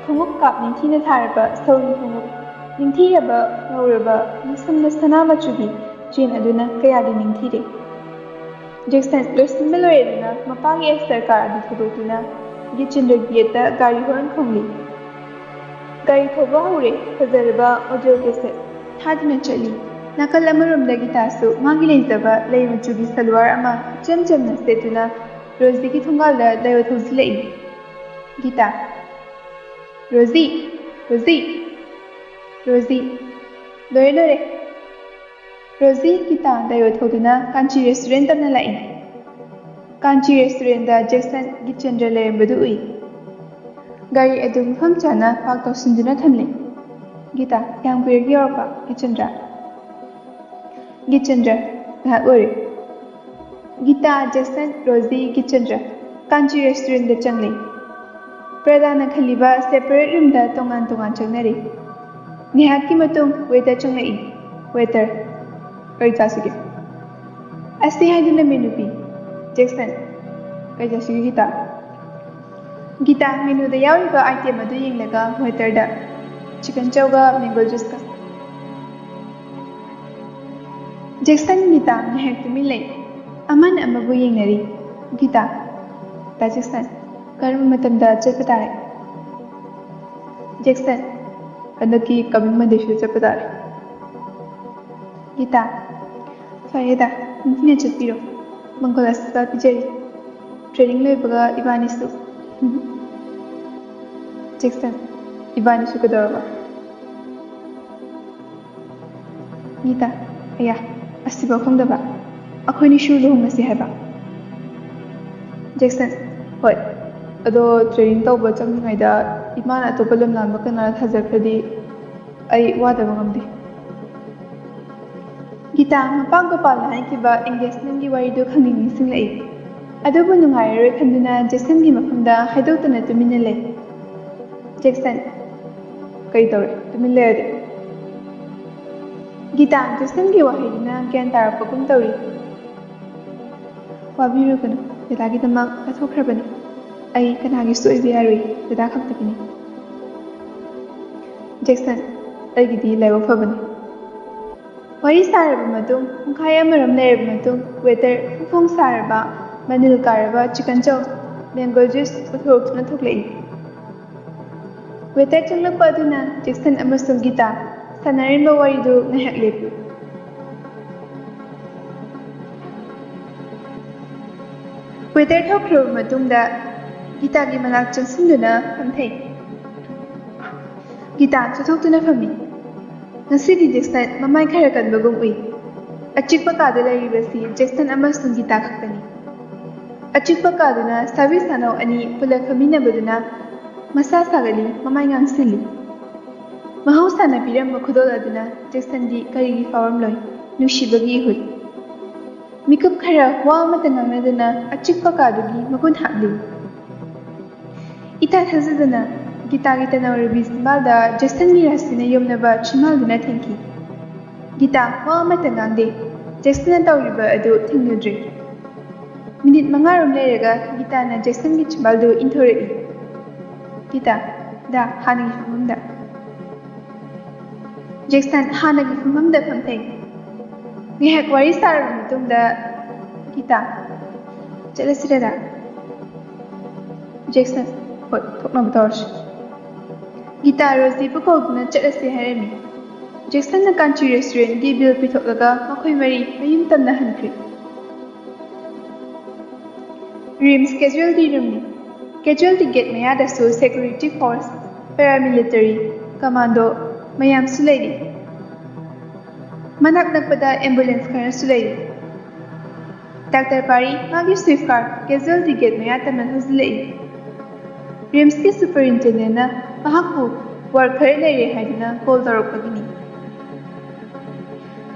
ꯈꯣꯡꯎꯞ ꯀꯥꯞ ꯅꯤꯡꯊꯤꯅ ꯊꯥꯔꯕ ꯁꯎꯟ ꯈꯣꯡꯎꯞ, ꯅꯤꯡꯊꯤꯔꯕ ꯉꯧꯔꯕ ꯃꯁꯝꯅ ꯁꯅꯥ ꯃꯆꯨꯒꯤ chain ꯑꯗꯨꯅ ꯀꯌꯥꯗꯤ ꯅꯤꯡꯊꯤꯔꯦ꯫ ꯖꯦꯛꯁꯟ ꯂꯣꯏꯁꯤꯟꯕ ꯂꯣꯏꯔꯗꯨꯅ ꯃꯄꯥꯒꯤ extra car ꯑꯗꯨ ꯊꯧꯗꯣꯛꯇꯨꯅ ꯒꯤꯆꯤꯟꯗ꯭ꯔ gateꯇ ꯒꯥꯔꯤ horn ꯈꯣꯡꯂꯤ꯫ ꯒꯥꯔꯤ ꯊꯧꯕ ꯍꯧꯔꯦ꯫ ꯐꯖꯔꯕ ꯑꯣꯗꯤꯑꯣ ꯀꯦꯁꯦꯠ ꯊꯥꯗꯨꯅ ꯆꯠꯂꯤ꯫ ꯅꯥꯀꯜ ꯑꯃꯔꯣꯝꯗ ꯒꯤꯇꯥꯁꯨ ꯃꯥꯒꯤ ꯂꯩꯖꯕ ꯂꯩ ꯃꯆꯨꯒꯤ ꯁꯜꯋꯥꯔ ꯑꯃ ꯏꯆꯝ ꯆꯝꯅ ꯁꯦꯠꯇꯨꯅ ꯔꯣꯖꯤꯒꯤ ꯊꯣꯡꯒꯥꯜꯗ ꯗꯥꯏꯑꯣ ꯊꯧꯖꯤꯜꯂꯛꯏ꯫ ꯒꯤꯇꯥ, "ꯔꯣꯖꯤ! ꯔꯣꯖꯤ! ꯔꯣꯖꯤ!" "ꯂꯣꯏꯔꯦ, ꯂꯣꯏꯔꯦ!" ꯔꯣꯖꯤ ꯒꯤꯇꯥ ꯗꯥꯏꯑꯣ ꯊꯧꯗꯨꯅ ꯀꯥꯟꯆꯤ ꯔꯦꯁꯇꯨꯔꯦꯟ ꯇꯝꯅ ꯂꯥꯛꯏ꯫ ꯀꯥꯟꯆꯤ ꯔꯦꯁꯇꯨꯔꯦꯟꯗ ꯖꯦꯛꯁꯟ ꯒꯤꯆꯟꯗ꯭ꯔ ꯂꯩꯔꯝꯕꯗꯨ ꯎꯏ꯫ ꯒꯥꯔꯤ ꯑꯗꯨ ꯃꯐꯝ ꯆꯥꯅ ꯄꯥꯔꯛ ꯇꯧꯁꯤꯟꯗꯨꯅ ꯊꯝꯂꯤ꯫ ꯒꯤꯇꯥ, "ꯀꯌꯥꯝ ꯀꯨꯏꯔꯒꯦ ꯌꯧꯔꯛꯄ, ꯒꯤꯆꯟꯗ꯭ꯔ?" ꯒꯤꯆꯟꯗ꯭ꯔ, "ꯉꯥꯏꯍꯥꯛ ꯑꯣꯏꯔꯦ꯫" ꯒꯤꯇꯥ, ꯖꯦꯛꯁꯟ, ꯔꯣꯖꯤ, ꯒꯤꯆꯟꯗ꯭ꯔ ꯀꯥꯟꯆꯤ ꯔꯦꯁꯇꯨꯔꯦꯟꯗ ꯆꯪꯂꯤ꯫ ꯄ꯭ꯔꯗꯥꯅ ꯈꯜꯂꯤꯕ ꯁꯦꯄꯔꯦꯠ ꯔꯨꯝꯗ ꯇꯣꯉꯥꯟ ꯇꯣꯉꯥꯟ ꯆꯪꯅꯔꯤ꯫ ꯉꯥꯏꯍꯥꯛꯀꯤ ꯃꯇꯨꯡ ꯋꯦꯇꯔ ꯆꯪꯂꯛꯏ꯫ ꯋꯦꯇꯔ, "ꯀꯔꯤ ꯆꯥꯁꯤꯒꯦ?" "ꯑꯁꯤ ꯍꯥꯏꯗꯨꯅ ꯃꯦꯅꯨ ꯄꯤ꯫" ꯖꯦꯛꯁꯟ, "ꯀꯔꯤ ꯆꯥꯁꯤꯒꯦ ꯒꯤꯇꯥ?" ꯒꯤꯇꯥ ꯃꯦꯅꯨꯗ ꯌꯥꯎꯔꯤꯕ ꯑꯥꯏꯇꯦꯝ ꯑꯗꯨ ꯌꯦꯡꯂꯒ ꯋꯦꯇꯔꯗ, "ꯆꯤꯀꯟ ꯆꯧꯒ ꯃꯦꯡꯒꯣ ꯖꯨꯁꯀ꯫" ꯖꯦꯛꯁꯟ, ꯒꯤꯇꯥ ꯉꯥꯏꯍꯥꯛ ꯇꯨꯃꯤꯟ ꯂꯩ꯫ ꯑꯃꯅ ꯑꯃꯕꯨ ꯌꯦꯡꯅꯔꯤ꯫ ꯒꯤꯇꯥ, "ꯇꯥ ꯖꯦꯛꯁꯟ, ꯀꯔꯝꯕ ꯃꯇꯝꯗ ꯆꯠꯄ ꯇꯥꯔꯦ?" ꯖꯦꯛꯁꯟ, "ꯍꯟꯗꯛꯀꯤ coming Mondayꯁꯤꯗ ꯆꯠꯄ ꯇꯥꯔꯦ꯫" ꯒꯤꯇꯥ, "ꯐꯔꯦꯗ, ꯅꯤꯡꯊꯤꯅ ꯆꯠꯄꯤꯔꯣ꯫ ꯃꯪꯒꯣꯜ ꯑꯁꯤꯁꯥ ꯄꯤꯖꯔꯤ꯫ ꯇ꯭ꯔꯦꯅꯤꯡ ꯂꯣꯏꯕꯒ ꯏꯕꯥꯅꯤꯁꯨ꯫" ꯖꯦꯛꯁꯟ, "ꯏꯕꯥꯅꯤꯁꯨ ꯀꯩꯗꯧꯔꯕ?" ꯒꯤꯇꯥ, "ꯑꯌꯥ, ꯑꯁꯤꯐꯥꯎ ꯈꯪꯗꯕ? ꯑꯩꯈꯣꯏꯅꯤꯁꯨ ꯂꯨꯍꯣꯡꯉꯁꯤ ꯍꯥꯏꯕ?" ꯖꯦꯛꯁꯟ, "ꯍꯣꯏ꯫ ꯑꯗꯣ ꯇ꯭ꯔꯦꯅꯤꯡ ꯇꯧꯕ ꯆꯪꯗ꯭ꯔꯤꯉꯩꯗ ꯏꯃꯥꯅ ꯑꯇꯣꯞꯄ ꯂꯝ ꯂꯥꯟꯕ ꯀꯅꯥ ꯊꯥꯖꯈ꯭ꯔꯗꯤ ꯑꯩ ꯋꯥꯗꯕ ꯉꯝꯗꯦ꯫" ꯒꯤꯇꯥ ꯃꯄꯥ ꯒꯣꯄꯥꯜꯅ ꯍꯥꯏꯈꯤꯕ engagementꯀꯤ ꯋꯥꯔꯤꯗꯨ ꯈꯪꯅꯤꯡ ꯅꯤꯡꯁꯤꯡꯂꯛꯏ꯫ ꯑꯗꯨꯕꯨ ꯅꯨꯡꯉꯥꯏꯔꯔꯣꯏ ꯈꯟꯗꯨꯅ ꯖꯦꯛꯁꯟꯒꯤ ꯃꯐꯝꯗ ꯍꯥꯏꯗꯣꯛꯇꯅ ꯇꯨꯃꯤꯟꯅ ꯂꯩ꯫ ꯖꯦꯛꯁꯟ, "ꯀꯔꯤ ꯇꯧꯔꯦ? ꯇꯨꯃꯤꯟ ꯂꯩꯔꯗꯤ?" ꯒꯤꯇꯥ, ꯖꯦꯛꯁꯟꯒꯤ ꯋꯥꯍꯩꯗꯨꯅ ꯒ꯭ꯌꯥꯟ ꯇꯥꯔꯛꯄꯒꯨꯝ ꯇꯧꯔꯤ꯫ "ꯋꯥꯕꯤꯔꯨꯒꯅꯨ, ꯗꯗꯥꯒꯤꯗꯃꯛ ꯀꯠꯊꯣꯛꯈ꯭ꯔꯕꯅꯤ꯫ ꯑꯩ ꯀꯅꯥꯒꯤꯁꯨ ꯑꯣꯏꯕ ꯌꯥꯔꯣꯏ, ꯗꯗꯥ ꯈꯛꯇꯒꯤꯅꯤ꯫" ꯖꯦꯛꯁꯟ, "ꯑꯩꯒꯤꯗꯤ ꯂꯥꯏꯕꯛ ꯐꯕꯅꯤ꯫" ꯋꯥꯔꯤ ꯁꯥꯔꯕ ꯃꯇꯨꯡ ꯄꯨꯡꯈꯥꯏ ꯑꯃꯔꯣꯝ ꯂꯩꯔꯕ ꯃꯇꯨꯡ ꯋꯦꯇꯔ ꯐꯣꯡ ꯐꯣꯡ ꯁꯥꯔꯕ, ꯃꯅꯤꯜ ꯀꯥꯔꯕ ꯆꯤꯀꯟ ꯆꯧ, ꯃꯦꯡꯒꯣ ꯖꯨꯁ ꯄꯨꯊꯣꯔꯛꯇꯨꯅ ꯊꯣꯛꯂꯛꯏ꯫ ꯋꯦꯇꯔ ꯆꯪꯂꯛꯄ ꯑꯗꯨꯅ ꯖꯦꯛꯁꯟ ꯑꯃꯁꯨꯡ ꯒꯤꯇꯥ ꯁꯥꯟꯅꯔꯤꯕ ꯋꯥꯔꯤꯗꯨ ꯉꯥꯏꯍꯥꯛ ꯂꯦꯞꯄꯤ꯫ ꯋꯦꯇꯔ ꯊꯣꯛꯈ꯭ꯔꯕ ꯃꯇꯨꯡꯗ ꯒꯤꯇꯥꯒꯤ ꯃꯅꯥꯛ ꯆꯪꯁꯤꯟꯗꯨꯅ ꯐꯝꯊꯩ꯫ ꯒꯤꯇꯥ ꯆꯠꯊꯣꯛꯇꯨꯅ ꯐꯝꯃꯤ꯫ ꯉꯁꯤꯗꯤ ꯖꯦꯛꯁꯟ ꯃꯃꯥꯏ ꯈꯔ ꯀꯟꯕꯒꯨꯝ ꯎꯏ꯫ ꯑꯆꯤꯛꯄ ꯀꯥꯗ ꯂꯩꯔꯤꯕꯁꯤ ꯖꯦꯛꯁꯟ ꯑꯃꯁꯨꯡ ꯒꯤꯇꯥ ꯈꯛꯇꯅꯤ꯫ ꯑꯆꯤꯛꯄ ꯀꯥꯗꯨꯅ ꯁꯥꯕꯤ ꯁꯥꯅꯧ ꯑꯅꯤ ꯄꯨꯂꯞ ꯐꯝꯃꯤꯟꯅꯕꯗꯨꯅ ꯃꯁꯥ ꯁꯥꯒꯠꯂꯤ, ꯃꯃꯥꯏ ꯉꯥꯡꯁꯤꯜꯂꯤ꯫ ꯃꯍꯧꯁꯥꯅ ꯄꯤꯔꯝꯕ ꯈꯨꯗꯣꯜ ꯑꯗꯨꯅ ꯖꯦꯛꯁꯟꯗꯤ ꯀꯔꯤꯒꯤ ꯐꯥꯎꯔꯝꯂꯣꯏ? ꯅꯨꯡꯁꯤꯕꯒꯤ ꯏꯍꯨꯠ꯫ ꯃꯤꯀꯨꯞ ꯈꯔ ꯋꯥ ꯑꯃꯠꯇ ꯉꯥꯡꯅꯗꯅ ꯑꯆꯤꯛꯄ ꯀꯥꯗꯨꯒꯤ ꯃꯒꯨꯟ ꯍꯥꯞꯂꯤ꯫ ꯏꯊꯥ ꯊꯥꯖꯗꯅ ꯒꯤꯇꯥꯒꯤ ꯇꯅꯧꯔꯤꯕꯤ ꯆꯤꯝꯕꯥꯜꯗ ꯖꯦꯛꯁꯟꯒꯤ ꯔꯥꯁꯤꯅ ꯌꯣꯝꯅꯕ ꯆꯤꯝꯕꯥꯜꯗꯨꯅ ꯊꯦꯡꯈꯤ꯫ ꯒꯤꯇꯥ ꯋꯥ ꯑꯃꯠꯇ ꯉꯥꯡꯗꯦ꯫ ꯖꯦꯛꯁꯟꯅ ꯇꯧꯔꯤꯕ ꯑꯗꯨ ꯊꯦꯡꯅꯗ꯭ꯔꯦ꯫ ꯃꯤꯅꯤꯠ ꯃꯉꯥꯔꯣꯝ ꯂꯩꯔꯒ ꯒꯤꯇꯥꯅ ꯖꯦꯛꯁꯟꯒꯤ ꯆꯤꯝꯕꯥꯜꯗꯨ ꯏꯟꯊꯣꯔꯛꯏ꯫ "ꯒꯤꯇꯥ, ꯗꯥ, ꯍꯥꯟꯅꯒꯤ ꯐꯝꯐꯝꯗ꯫" ꯖꯦꯛꯁꯟ ꯍꯥꯟꯅꯒꯤ ꯐꯝꯐꯝꯗ ꯐꯝꯊꯩ꯫ ꯉꯥꯏꯍꯥꯛ ꯋꯥꯔꯤ ꯁꯥꯔꯕ ꯃꯇꯨꯡꯗ ꯒꯤꯇꯥ, "ꯆꯠꯂꯁꯤꯔ, ꯗꯥ?" ꯖꯦꯛꯁꯟ, "ꯍꯣꯏ, ꯊꯣꯛꯅꯕ ꯇꯧꯔꯁꯤ꯫" ꯒꯤꯇꯥ ꯔꯣꯖꯤꯕꯨ ꯀꯧꯗꯨꯅ ꯆꯠꯂꯁꯤ ꯍꯥꯏꯔꯝꯃꯤ꯫ ꯖꯦꯛꯁꯟꯅ ꯀꯥꯟꯆꯤ ꯔꯦꯁꯇꯨꯔꯦꯟꯒꯤ ꯕꯤꯜ ꯄꯤꯊꯣꯛꯂꯒ ꯃꯈꯣꯏ ꯃꯔꯤ ꯃꯌꯨꯝ ꯇꯝꯅ ꯍꯟꯈ꯭ꯔꯦ꯫ ꯔꯤꯝꯁ ꯀꯦꯖꯨꯋꯦꯜꯇꯤ ꯔꯨꯝꯅꯤ꯫ ꯀꯦꯖꯨꯋꯦꯜꯇꯤ ꯒꯦꯠ ꯃꯌꯥꯗꯁꯨ ꯁꯦꯀ꯭ꯌꯨꯔꯤꯇꯤ ꯐꯣꯔꯁ, ꯄꯦꯔꯥꯃꯤꯂꯤꯇꯔꯤ, ꯀꯃꯥꯟꯗꯣ ꯃꯌꯥꯝꯁꯨ ꯂꯩꯔꯤ꯫ ꯃꯅꯥꯛ ꯅꯛꯄꯗ ꯑꯦꯝꯕꯨꯂꯦꯟꯁ ꯈꯔꯁꯨ ꯂꯩꯔꯤ꯫ ꯗꯥꯛꯇꯔ ꯄꯥꯔꯤ ꯃꯥꯒꯤ ꯁ꯭ꯋꯤꯐ ꯀꯥꯔ ꯀꯦꯖꯨꯋꯦꯜꯇꯤ ꯒꯦꯠ ꯃꯌꯥ ꯇꯝꯅ ꯊꯧꯖꯤꯜꯂꯛꯏ꯫ ꯔꯤꯝꯁꯀꯤ ꯁꯨꯄꯔꯏꯟꯇꯦꯟꯗꯦꯟꯠꯅ ꯃꯍꯥꯛꯄꯨ ꯋꯥꯔꯗ ꯈꯔ ꯂꯩꯔꯦ ꯍꯥꯏꯗꯨꯅ ꯀꯣꯜ ꯇꯧꯔꯛꯄꯒꯤꯅꯤ꯫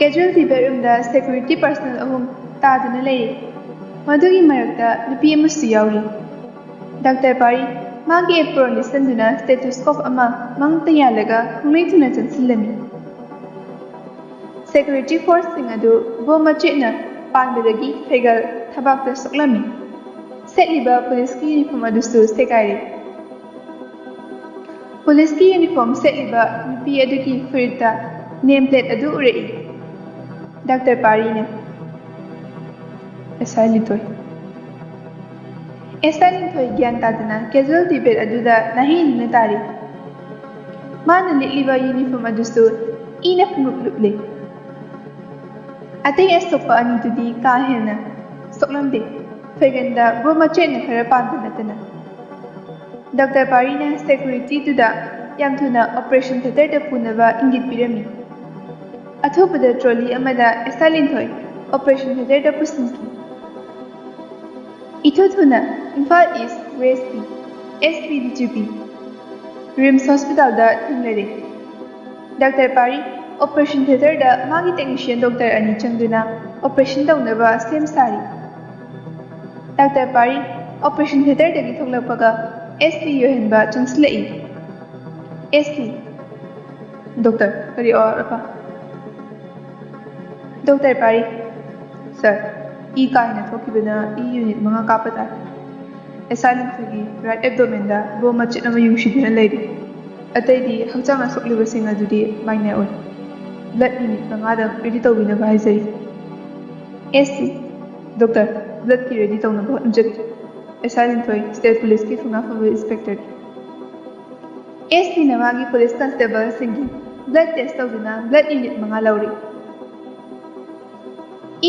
ꯀꯦꯖꯨꯋꯦꯜꯇꯤ ꯕꯦꯗꯔꯨꯝꯗ ꯁꯦꯀ꯭ꯌꯨꯔꯤꯇꯤ ꯄꯔꯁꯅꯦꯜ ꯑꯍꯨꯝ ꯇꯥꯗꯨꯅ ꯂꯩꯔꯤ꯫ ꯃꯗꯨꯒꯤ ꯃꯔꯛꯇ ꯅꯨꯄꯤ ꯑꯃꯁꯨ ꯌꯥꯎꯔꯤ꯫ ꯗꯥꯛꯇꯔ ꯄꯥꯔꯤ ꯃꯥꯒꯤ ꯑꯦꯄ꯭ꯔꯣꯟ ꯂꯤꯠꯁꯤꯟꯗꯨꯅ ꯁ꯭ꯇꯦꯊꯣꯁꯀꯣꯞ ꯑꯃ ꯃꯉꯛꯇ ꯌꯥꯜꯂꯒ ꯈꯪꯂꯩ ꯊꯨꯅ ꯆꯪꯁꯤꯜꯂꯝꯃꯤ꯫ ꯁꯦꯀ꯭ꯌꯨꯔꯤꯇꯤ ꯐꯣꯔꯁꯁꯤꯡ ꯑꯗꯨ ꯕꯣꯝ ꯃꯆꯦꯠꯅ ꯄꯥꯟꯕꯗꯒꯤ ꯐꯩꯒꯜ ꯊꯕꯥꯛꯇ ꯁꯣꯛꯂꯝꯃꯤ꯫ ꯁꯦꯠꯂꯤꯕ ꯄꯨꯂꯤꯁꯀꯤ ꯌꯨꯅꯤꯐꯣꯔꯝ ꯑꯗꯨꯁꯨ ꯁꯦꯒꯥꯏꯔꯦ꯫ ꯄꯨꯂꯤꯁꯀꯤ ꯌꯨꯅꯤꯐꯣꯔꯝ ꯁꯦꯠꯂꯤꯕ ꯅꯨꯄꯤ ꯑꯗꯨꯒꯤ ꯐꯨꯔꯤꯠꯇ ꯅꯦꯝ ꯄ꯭ꯂꯦꯠ ꯑꯗꯨ ꯎꯔꯛꯏ꯫ ꯗꯥꯛꯇꯔ ꯄꯥꯔꯤꯅ, "ꯑꯦꯁ ꯑꯥꯏ ꯂꯤꯟꯊꯣꯏ꯫" ꯑꯦꯁ ꯑꯥꯏ ꯂꯤꯟꯊꯣꯏ ꯒ꯭ꯌꯥꯟ ꯇꯥꯗꯅ ꯀꯦꯖꯨꯋꯦꯜꯇꯤ ꯕꯦꯗ ꯑꯗꯨꯗ ꯅꯥꯍꯦꯟꯗꯨꯅ ꯇꯥꯔꯤ꯫ ꯃꯥꯅ ꯂꯤꯠꯂꯤꯕ ꯌꯨꯅꯤꯐꯣꯔꯝ ꯑꯗꯨꯁꯨ ꯏꯅ ꯄꯨꯡꯂꯨꯞ ꯂꯨꯞꯂꯤ꯫ ꯑꯇꯩ ꯑꯁꯣꯛꯄ ꯑꯅꯤꯗꯨꯗꯤ ꯀꯥ ꯍꯦꯟꯅ ꯁꯣꯛꯂꯝꯗꯦ꯫ ꯐꯩꯒꯟꯗ ꯕꯣꯝ ꯃꯆꯦꯠꯅ ꯈꯔ ꯄꯥꯟꯕ ꯅꯠꯇꯅ꯫ ꯗꯣꯛꯇꯔ ꯄꯥꯔꯤꯅ ꯁꯦꯀ꯭ꯌꯨꯔꯤꯇꯤꯗꯨꯗ ꯌꯥꯝ ꯊꯨꯅ ꯑꯣꯄꯔꯦꯁꯟ ꯊꯤꯌꯦꯇꯔꯗ ꯄꯨꯅꯕ ꯏꯪꯒꯤꯠ ꯄꯤꯔꯝꯃꯤ꯫ ꯑꯊꯨꯕꯗ ꯇ꯭ꯔꯣꯂꯤ ꯑꯃꯗ ꯑꯦꯁꯥ ꯂꯤꯟꯊꯣꯏ ꯑꯣꯄꯔꯦꯁꯟ ꯊꯤꯌꯦꯇꯔꯗ ꯄꯨꯁꯤꯟꯈꯤ꯫ ꯏꯊꯨ ꯊꯨꯅ ꯏꯝꯐꯥꯜ ꯏꯁ ꯋꯦꯁꯀꯤ S P D G P RIMS ꯍꯣꯁꯄꯤꯇꯥꯜꯗ ꯊꯨꯡꯂꯔꯦ꯫ ꯗꯥꯛꯇꯔ ꯄꯥꯔꯤ ꯑꯣꯄꯔꯦꯁꯟ ꯊꯤꯌꯦꯇꯔꯗ ꯃꯥꯒꯤ ꯇꯦꯛꯅꯤꯁꯤꯌꯟ ꯗꯣꯛꯇꯔ ꯑꯅꯤ ꯆꯪꯗꯨꯅ ꯑꯣꯄꯔꯦꯁꯟ ꯇꯧꯅꯕ ꯁꯦꯝ ꯁꯥꯔꯤ꯫ ꯗꯥꯛꯇꯔ ꯄꯥꯔꯤ ꯑꯣꯄꯔꯦꯁꯟ ꯊꯤꯌꯦꯇꯔꯗꯒꯤ ꯊꯣꯛꯂꯛꯄꯒ ꯑꯦꯁ ꯄꯤ ꯌꯣꯍꯦꯟꯕ ꯆꯪꯁꯤꯜꯂꯛꯏ꯫ ꯑꯦꯁ ꯄꯤ, ꯗꯣꯛꯇꯔ, ꯀꯔꯤ ꯑꯋꯥꯠ ꯑꯄꯥ? ꯗꯣꯛꯇꯔ ꯄꯥꯔꯤ, ꯁꯥꯔ, ꯏ ꯀꯥ ꯍꯦꯟꯅ ꯊꯣꯛꯈꯤꯕꯅ ꯏ ꯌꯨꯅꯤꯠ ꯃꯉꯥ ꯀꯥꯞꯄ ꯇꯥꯔꯦ꯫ ꯑꯦꯁꯥ ꯂꯤꯟꯊꯣꯏꯒꯤ ꯔꯥꯏꯠ ꯑꯦꯕꯗꯣꯃꯦꯟꯗ ꯕꯣꯝ ꯃꯆꯦꯠ ꯑꯃ ꯌꯨꯡꯁꯤꯗꯨꯅ ꯂꯩꯔꯤ꯫ ꯑꯇꯩꯗꯤ ꯍꯛꯆꯥꯡ ꯑꯁꯣꯛꯂꯤꯕꯁꯤꯡ ꯑꯗꯨꯗꯤ ꯃꯥꯏꯅꯔ ꯑꯣꯏ꯫ ꯕ꯭ꯂꯗ ꯌꯨꯅꯤꯠ ꯃꯉꯥꯗ ꯔꯦꯗꯤ ꯇꯧꯕꯤꯅꯕ ꯍꯥꯏꯖꯔꯤ꯫ ꯑꯦꯁ ꯄꯤ, ꯗꯣꯛꯇꯔ, ꯕ꯭ꯂꯗꯀꯤ ꯔꯦꯗꯤ ꯇꯧꯅꯕ ꯍꯣꯠꯅꯖꯒꯦ꯫ ꯑꯦꯁꯥ ꯂꯤꯟꯊꯣꯏ, ꯁ꯭ꯇꯦꯠ ꯄꯨꯂꯤꯁꯀꯤ ꯊꯧꯅꯥ ꯐꯕ ꯏꯟꯁꯄꯦꯛꯇꯔꯅꯤ꯫ ꯑꯦꯁ ꯄꯤꯅ ꯃꯥꯒꯤ ꯄꯨꯂꯤꯁ ꯀꯟꯁꯇꯦꯕꯜꯁꯤꯡꯒꯤ ꯕ꯭ꯂꯗ ꯇꯦꯁ ꯇꯧꯗꯨꯅ ꯕ꯭ꯂꯗ ꯌꯨꯅꯤꯠ ꯃꯉꯥ ꯂꯧꯔꯤ꯫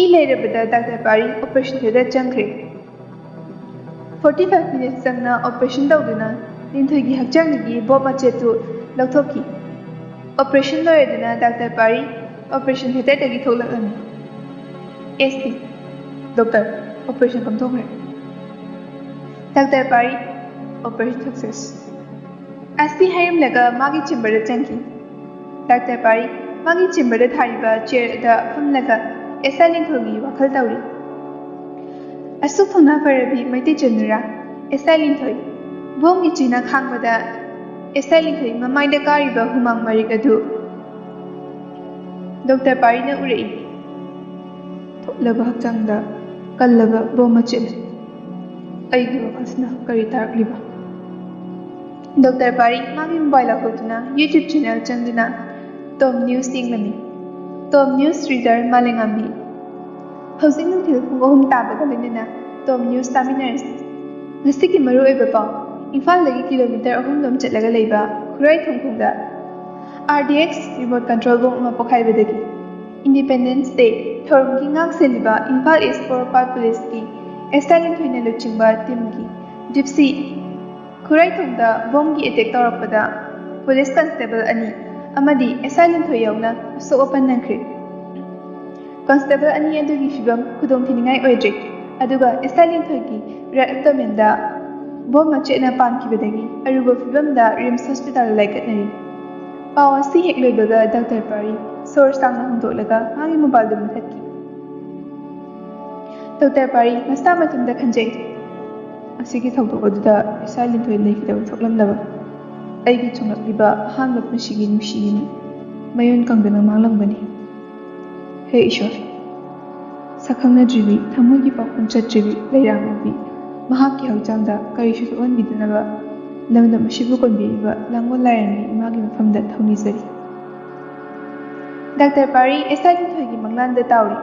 ꯏ ꯂꯩꯔꯕꯗ ꯗꯥꯛꯇꯔ ꯄꯥꯔꯤ ꯑꯣꯄꯔꯦꯁꯟ ꯊꯤꯌꯦꯇꯔꯗ ꯆꯪꯈ꯭ꯔꯦ꯫ ꯐꯣꯔꯇꯤ ꯐꯥꯏꯚ ꯃꯤꯅꯤꯠꯁ ꯆꯪꯅ ꯑꯣꯄꯔꯦꯁꯟ ꯇꯧꯗꯨꯅ ꯂꯤꯟꯊꯣꯏꯒꯤ ꯍꯛꯆꯥꯡꯗꯒꯤ ꯕꯣꯝ ꯃꯆꯦꯠꯇꯨ ꯂꯧꯊꯣꯛꯈꯤ꯫ ꯑꯣꯄꯔꯦꯁꯟ ꯂꯣꯏꯔꯗꯨꯅ ꯗꯥꯛꯇꯔ ꯄꯥꯔꯤ ꯑꯣꯄꯔꯦꯁꯟ ꯊꯤꯌꯦꯇꯔꯗꯒꯤ ꯊꯣꯛꯂꯛꯂꯝꯃꯤ꯫ ꯑꯦꯁ ꯄꯤ, ꯗꯣꯛꯇꯔ, ꯑꯣꯄꯔꯦꯁꯟ ꯄꯥꯡꯊꯣꯛꯈ꯭ꯔꯦ꯫ Doctor Pari, operation success. S P ꯍꯥꯏꯔꯝꯂꯒ ꯃꯥꯒꯤ ꯆꯦꯝꯕꯔꯗ ꯆꯪꯈꯤ꯫ ꯗꯥꯛꯇꯔ ꯄꯥꯔꯤ ꯃꯥꯒꯤ ꯆꯦꯝꯕꯔꯗ ꯊꯥꯔꯤꯕ ꯆꯤꯌꯔꯗ ꯐꯝꯂꯒ ꯑꯦꯁꯥ ꯂꯤꯟꯊꯣꯏꯒꯤ ꯋꯥꯈꯜ ꯇꯧꯔꯤ꯫ ꯑꯁꯨꯛ ꯊꯧꯅꯥ ꯐꯔꯕꯤ ꯃꯩꯇꯩ ꯆꯅꯨꯔꯥ, ꯑꯦꯁꯥ ꯂꯤꯟꯊꯣꯏ꯫ ꯕꯣꯝꯒꯤ ꯆꯤꯅ ꯈꯥꯡꯕꯗ ꯑꯦꯁꯥ ꯂꯤꯟꯊꯣꯏ ꯃꯃꯥꯏꯗ ꯀꯥꯔꯤꯕ ꯍꯨꯃꯥꯡ ꯃꯔꯤꯛ ꯑꯗꯨ ꯗꯣꯛꯇꯔ ꯄꯥꯔꯤꯅ ꯎꯔꯛꯏ꯫ ꯊꯣꯠꯂꯕ ꯍꯛꯆꯥꯡꯗ ꯀꯜꯂꯕ ꯕꯣꯝ ꯃꯆꯦꯠ꯫ ꯑꯩꯒꯤ ꯋꯥꯈꯜꯁꯤꯅ ꯀꯔꯤ ꯇꯥꯔꯛꯂꯤꯕ? ꯗꯣꯛꯇꯔ ꯄꯥꯔꯤ ꯃꯥꯒꯤ ꯃꯣꯕꯥꯏꯜ ꯂꯧꯊꯣꯛꯇꯨꯅ YouTube ꯆꯦꯅꯦꯜ ꯆꯪꯗꯨꯅ ꯇꯣꯝ ꯅ꯭ꯌꯨꯁ ꯌꯦꯡꯂꯝꯃꯤ꯫ ꯇꯣꯝ ꯅ꯭ꯌꯨꯁ ꯔꯤꯗꯔ ꯃꯥꯂꯦꯉꯥꯝꯕꯤ꯫ ꯍꯧꯖꯤꯛ ꯅꯨꯡꯊꯤꯜ ꯄꯨꯡ ꯑꯍꯨꯝ ꯇꯥꯕꯒ ꯂꯣꯏꯅꯅ ꯇꯣꯝ ꯅ꯭ꯌꯨꯁ ꯇꯥꯃꯤꯟꯅꯔꯁꯤ꯫ ꯉꯁꯤꯒꯤ ꯃꯔꯨꯑꯣꯏꯕ ꯄꯥꯎ: ꯏꯝꯐꯥꯜꯗꯒꯤ ꯀꯤꯂꯣꯃꯤꯇꯔ ꯑꯍꯨꯝ ꯂꯣꯝ ꯆꯠꯂꯒ ꯂꯩꯕ ꯈꯨꯔꯥꯏ ꯊꯣꯡꯈꯣꯡꯗ R D X remote control bomb ꯑꯃ ꯄꯣꯈꯥꯏꯕꯗꯒꯤ꯫ Independence Day ꯊꯧꯔꯝꯒꯤ ꯉꯥꯛ ꯁꯦꯜꯂꯤꯕ ꯏꯝꯐꯥꯜ ꯏꯁ ꯄꯣꯔꯣꯝꯄꯥꯠ ꯄꯨꯂꯤꯁꯀꯤ ꯑꯦꯁ ꯑꯥꯏ ꯂꯤꯟꯊꯣꯏꯅ ꯂꯨꯆꯤꯡꯕ ꯇꯤꯝꯒꯤ ꯖꯤꯞꯁꯤ ꯈꯨꯔꯥꯏꯊꯣꯡꯗ ꯕꯣꯝꯒꯤ ꯑꯦꯇꯦꯛ ꯇꯧꯔꯛꯄꯗ ꯄꯨꯂꯤꯁ ꯀꯟꯁꯇꯦꯕꯜ ꯑꯅꯤ ꯑꯃꯗꯤ ꯑꯦꯁ ꯑꯥꯏ ꯂꯤꯟꯊꯣꯏ ꯌꯥꯎꯅ ꯑꯁꯣꯛ ꯑꯄꯟ ꯅꯪꯈ꯭ꯔꯦ꯫ ꯀꯟꯁꯇꯦꯕꯜ ꯑꯅꯤ ꯑꯗꯨꯒꯤ ꯐꯤꯕꯝ ꯈꯨꯗꯣꯡꯊꯤꯅꯤꯡꯉꯥꯏ ꯑꯣꯏꯗ꯭ꯔꯤ, ꯑꯗꯨꯒ ꯑꯦꯁ ꯑꯥꯏ ꯂꯤꯟꯊꯣꯏꯒꯤ right abdomenꯗ ꯕꯣꯝ ꯃꯆꯦꯠꯅ ꯄꯥꯟꯈꯤꯕꯗꯒꯤ ꯑꯔꯨꯕ ꯐꯤꯕꯝꯗ ꯔꯤꯝꯁ ꯍꯣꯁꯄꯤꯇꯥꯜꯗ ꯂꯥꯏꯀꯠꯅꯔꯤ꯫ ꯄꯥꯎ ꯑꯁꯤ ꯍꯦꯛ ꯂꯣꯏꯕꯒ ꯗꯥꯛꯇꯔ ꯄꯥꯔꯤ ꯁꯣꯔ ꯁꯥꯡꯅ ꯍꯣꯟꯗꯣꯛꯂꯒ ꯃꯥꯒꯤ ꯃꯣꯕꯥꯏꯜꯗꯨ ꯃꯨꯊꯠꯈꯤ꯫ ꯗꯥꯛꯇꯔ ꯄꯥꯔꯤ ꯃꯁꯥ ꯃꯊꯟꯇ ꯈꯟꯖꯩ, "ꯑꯁꯤꯒꯤ ꯊꯧꯗꯣꯛ ꯑꯗꯨꯗ ꯑꯦꯁ ꯑꯥꯏ ꯂꯤꯟꯊꯣꯏ ꯂꯩꯈꯤꯗꯕ ꯊꯣꯛꯂꯝꯂꯕ ꯑꯩꯒꯤ ꯆꯣꯡꯂꯛꯂꯤꯕ ꯑꯍꯥꯟꯕ ꯄꯨꯟꯁꯤꯒꯤ ꯅꯨꯡꯁꯤꯒꯤꯅꯤ ꯃꯌꯣꯟ ꯀꯪꯗꯅ ꯃꯥꯡꯂꯝꯒꯅꯤ꯫ ꯍꯦ ꯏꯁꯣꯔ, ꯁꯛꯈꯪꯅꯗ꯭ꯔꯤꯕꯤ, ꯊꯃꯣꯏꯒꯤ ꯄꯥꯎꯈꯨꯝ ꯆꯠꯇ꯭ꯔꯤꯕꯤ ꯂꯩꯔꯥꯡ ꯑꯣꯏꯕꯤ ꯃꯍꯥꯛꯀꯤ ꯍꯛꯆꯥꯡꯗ ꯀꯔꯤꯁꯨ ꯊꯣꯛꯍꯟꯕꯤꯗꯅꯕ ꯂꯝꯗꯝ ꯑꯁꯤꯕꯨ ꯀꯣꯟꯕꯤꯔꯤꯕ ꯂꯥꯡꯒꯣꯜ ꯂꯥꯏꯔꯦꯝꯕꯤ ꯏꯃꯥꯒꯤ ꯃꯐꯝꯗ ꯊꯧꯅꯤꯖꯔꯤ꯫" ꯗꯥꯛꯇꯔ ꯄꯥꯔꯤ ꯑꯦꯁ ꯑꯥꯏ ꯂꯤꯟꯊꯣꯏꯒꯤ ꯃꯪꯂꯥꯟꯗ ꯇꯥꯎꯔꯤ꯫